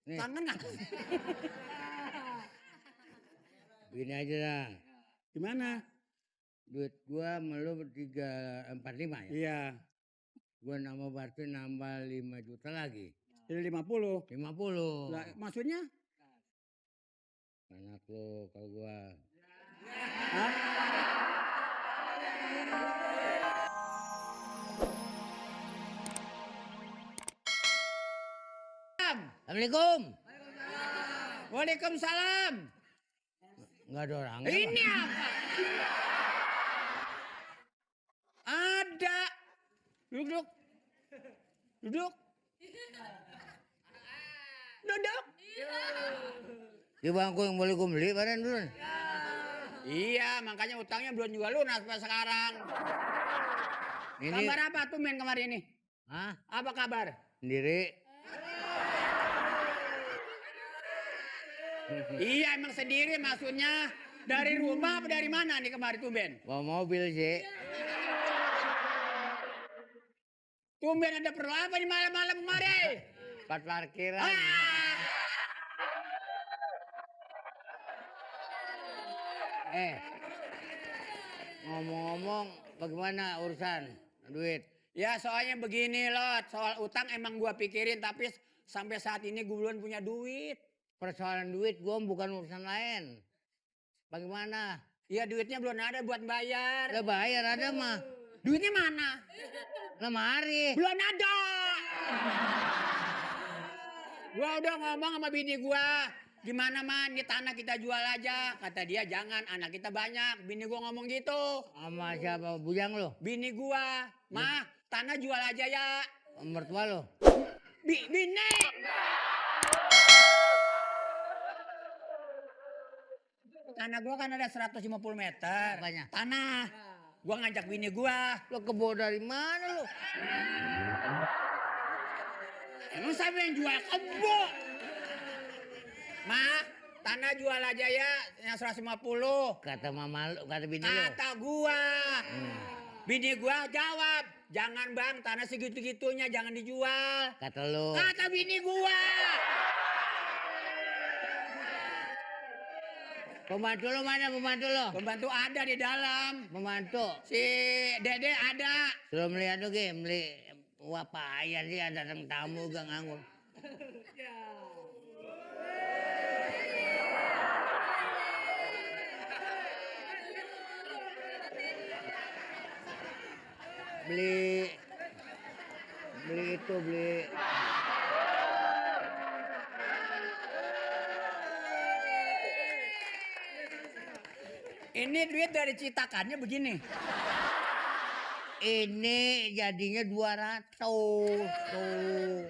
Nih. Kangen nggak? Gini aja dah. Gimana? Duit gua sama lu 345 ya? Iya. Gua nambah berarti nambah 5 juta lagi. Jadi 50. 50. Lah, maksudnya? Anak lu kalau gua. Hah? Assalamualaikum. Waalaikumsalam. Enggak ada orang. Ini apa? Ada. Duduk. Duduk. Duduk. Di bangku yang boleh gua beli bareng dulu. Iya, makanya utangnya belum juga lunas sampai sekarang. Ini Kabar apa tuh men kemarin ini? hah? Apa kabar? Sendiri. Iya emang sendiri maksudnya. Dari rumah apa dari mana nih kemarin tuh Ben? Bawa mobil sih. Tumben ada perlu apa di malam-malam kemarin? Tempat parkiran. Ngomong-ngomong bagaimana urusan duit? Ya soalnya begini loh, soal utang emang gua pikirin tapi sampai saat ini gua belum punya duit. Persoalan duit gua bukan urusan lain. Bagaimana? Iya duitnya belum ada buat bayar. Udah bayar ada mah. Duitnya mana? Lemari. Belum ada. Gua udah ngomong sama bini gua. Gimana man, ini tanah kita jual aja. Kata dia jangan, anak kita banyak. Bini gua ngomong gitu. Sama siapa? Bujang lo? Bini gua, mah tanah jual aja ya. Mertua lo? Bini. Tanah gua kan ada 150 meter. Apanya? Tanah. Gua ngajak bini gua. Lo kebo dari mana lo? Emang siapa yang jual kebo? Ma, tanah jual aja ya yang 150. Kata mama lo, kata bini lo. Kata gua. Bini gua jawab, jangan bang, tanah segitu-gitunya jangan dijual. Kata lo. Kata bini gua. Pembantu lo mana pembantu lo? Pembantu ada di dalam. Pembantu. Si Dede ada. Suruh melihat tuh ke, beli wapayan sih ada datang tamu gak nganggur. Beli itu beli. Ini duit dari citakannya begini. Ini jadinya 200. Tuh.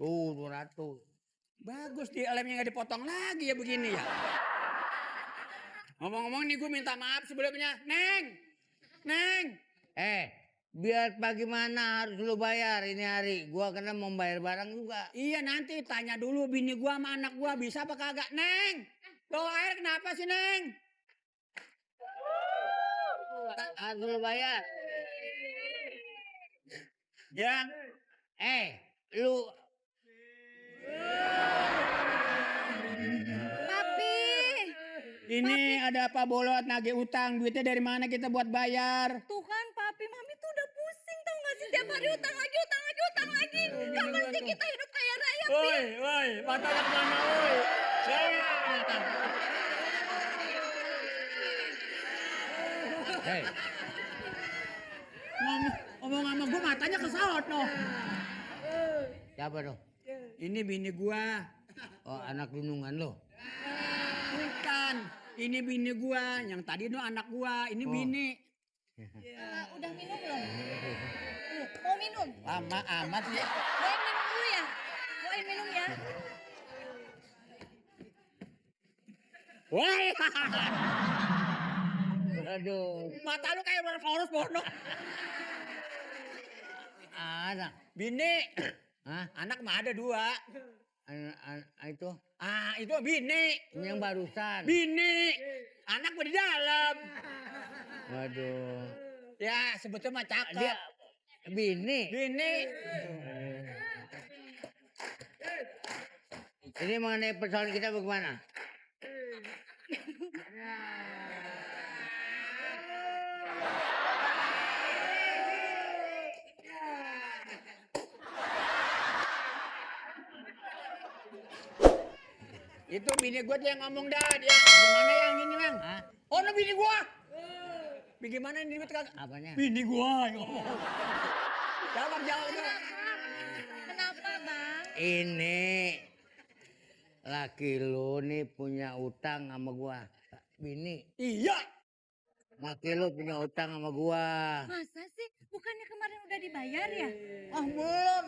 Tuh 200. Bagus di lemnya nggak dipotong lagi ya begini ya. Ngomong-ngomong nih gue minta maaf sebelumnya. Neng. Biar bagaimana harus lu bayar ini hari. Gua kena mau bayar barang juga. Iya nanti tanya dulu bini gua sama anak gua bisa apa kagak. Neng, bawa air kenapa sih Neng? Harus lu bayar. Ya. Lu Papi. Ini ada apa bolot nagih utang. Duitnya dari mana kita buat bayar? Tuh kan papi, mami tuh udah pusing tau gak sih tiap hari utang lagi. Kapan sih kita hidup kaya raya, Pi? Woi, matanya kemana woi? Ngomong sama gua matanya ke sono. siapa tuh? Ini bini gua. Oh, anak gunungan lo. Bukan. Ini bini gua. Yang tadi itu anak gua. Ini bini. Udah minum belum? Mau minum? Lama amat ya. Bawain minum dulu ya? Bawain minum ya? Woi. Aduh, Mata lu kayak Brontosaurus bono. anak. Bini. Hah? Anak mah ada 2. Itu Itu bini. ini yang barusan. Bini. Anak gua di dalam. Waduh. Ya, sebetulnya mah cakep. Dia bini. Bini. Ini mengenai persoalan kita bagaimana? Itu bini gua tuh yang ngomong dah. Dia gimana yang ini, Bang? Hah? Oh, no, bini gua. Bagaimana ini duit kagak? Apanya? Bini gua yang ngomong. Jawab. Kenapa bang? Ini laki lu nih punya utang sama gua. Bini, Iya. laki lu punya utang sama gua. Masa sih? Bukannya kemarin udah dibayar ya? Ah, belum.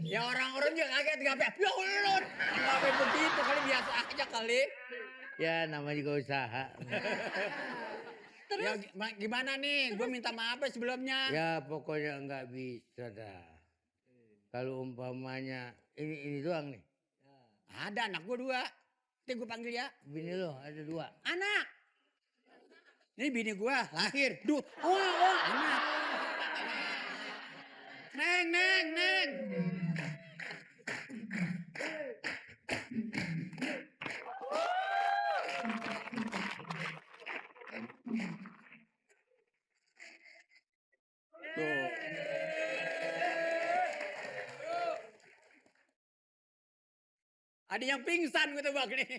Ya orang-orang juga kaget ngapain? Ya Allah, ngapain begitu kali biasa aja kali. Ya namanya juga usaha. Ya gimana nih? Gue minta maaf ya sebelumnya. Ya pokoknya nggak bisa dah. Kalau umpamanya ini doang nih. Ada anak gue 2. Nanti gue panggil ya. Bini lo ada 2. Anak. Ini bini gue lahir. Wah, anak. Neng. Tuh. Ada yang pingsan gitu bang nih.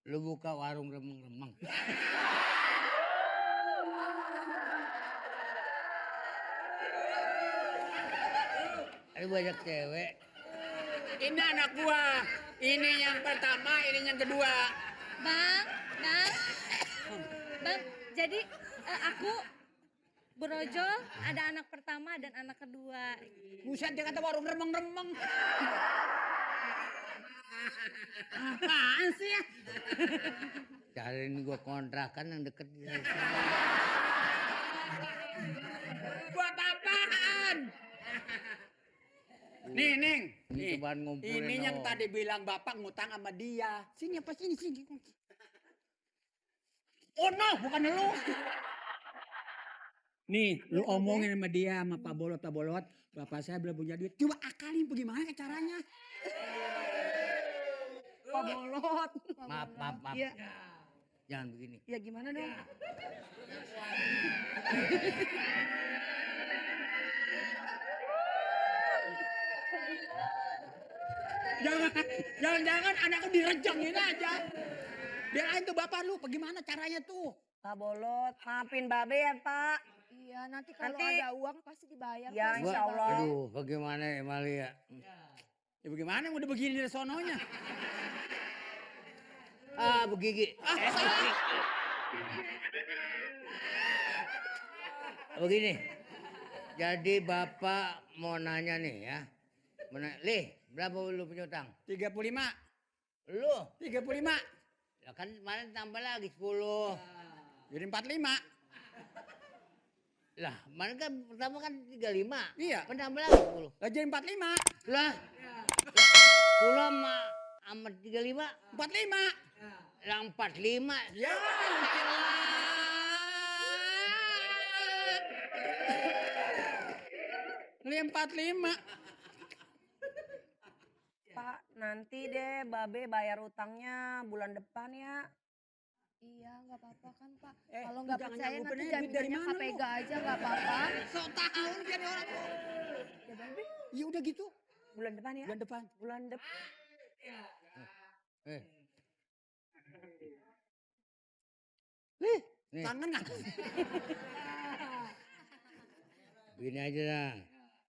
Lu buka warung remeng-remeng. Ada banyak cewek. Ini anak gua. Ini yang pertama, ini yang kedua. Bang, jadi aku brojol ada anak pertama dan anak kedua. Buset, dia kata warung remeng-remeng. Apaan sih ya? Cariin gua kontrakan yang deket. Buat apaan? Nih, Ning. Ini Nih, cobaan ngumpulin ini yang lo. tadi bilang bapak ngutang sama dia. Sini apa sini? Oh no, bukan lu. Nih, lu omongin sama dia, sama Pak Bolot. Bapak saya belum punya duit. Coba akalin bagaimana caranya. Pak Bolot. Maaf. Iya. Jangan begini. Ya gimana dong? Jangan anakku direjangin aja. Biar itu bapak lu, bagaimana caranya tuh? Pak Bolot, maafin Babe ya Pak. Iya, nanti kalau Nanti- ada uang pasti dibayar. Ya, kok. insya Allah. Aduh, bagaimana Emalia? Ya bagaimana udah begini dari sononya? Ah, begigi. Begini. Jadi bapak mau nanya nih ya. Lih, berapa lu punya utang? 35. Lu? 35. Ya kan kemarin tambah lagi 10. Jadi 45. Lah, kemarin kan pertama kan 35. Iya. Kan tambah lagi 10. Lah jadi 45. Lah, 10 sama 35. 45. Lah 45. Ya. Ini 45. Pak, nanti deh Babe bayar utangnya bulan depan ya. Iya, nggak apa-apa kan Pak. Eh, Kalau nggak jangan percaya nganggupin nanti aja duit dari jaminannya mana KPG lu? aja nggak apa-apa. Sok tahu jadi orang. Ya Bang. Ya udah gitu. Bulan depan ya. Bulan depan. Bulan depan. Eh, Nih, nih, kangen nggak? gini aja dah.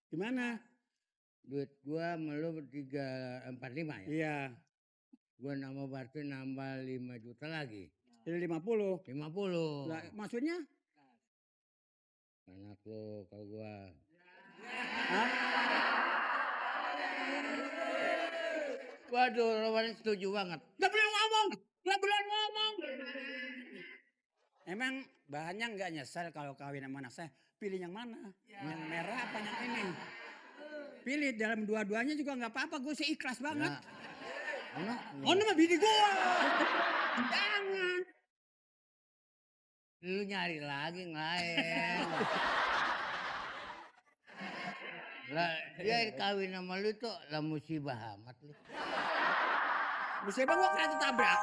Gimana? Duit gua sama lu 345 ya. Iya. Gua nambah berarti nambah 5 juta lagi. Jadi 50. 50. Lah, maksudnya? Anak lu kalau gua. Hah? Waduh, Roman setuju banget. Gak boleh ngomong. Emang banyak nggak nyesel kalau kawin sama anak saya? Pilih yang mana? Yang merah apa yang ini? Pilih dalam dua-duanya juga nggak apa-apa. Gue sih ikhlas banget. Nah, Oh, nama bini gue. Jangan. lu nyari lagi yang lain. Lah dia kawin sama lu tuh lah musibah amat lu. Musibah gua kena tabrak.